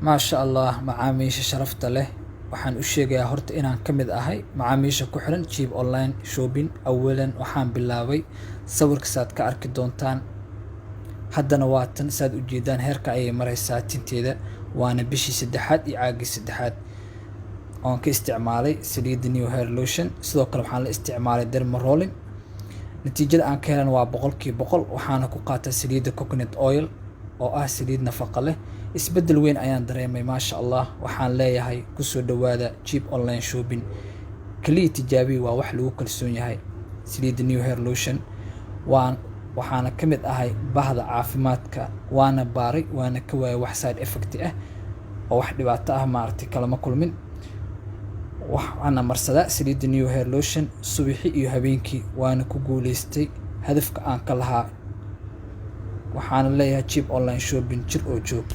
Maasha Allah, macaamiisha sharafta leh, waxaan u sheegayaa horta inaan ka mid ahay macaamiisha ku xiran Cheap Online Shopping. Awalan waxaan bilaabay sawirka saad ka arki doontaan. Haddana waa tan saad u jeedaan, heerka ayay maraysaa tinteeda, waana bishii saddexaad iyo caagii saddexaad oon ka isticmaalay saliidda New Hair Lotion. Sidoo kale waxaan la isticmaalay derma rolling. Natiijada aan ka helan waa 100%. Waxaana ku qaataa saliidda coconut oil oo ah saliid nafaqa leh. Isbeddel weyn ayaan dareemay, maasha Allah. Waxaan leeyahay, kusoo dhawaada Cheap Online Shopping. Kaliya tijaabiyi, waa wax lagu kalsoon yahay saliidda New Hair Lotion. Waxaana ka mid ahay bahda caafimaadka, waana baaray, waana ka waayay wax side effect ah oo wax dhibaato ah maaragtay kalama kulmin. Waxaana marsadaa saliidda New Hair Lotion subaxii iyo habeenkii, waana ku guuleystay hadafka aan ka lahaa. Waxaana leeyahay, Cheap Online Shopping, jir oo joog.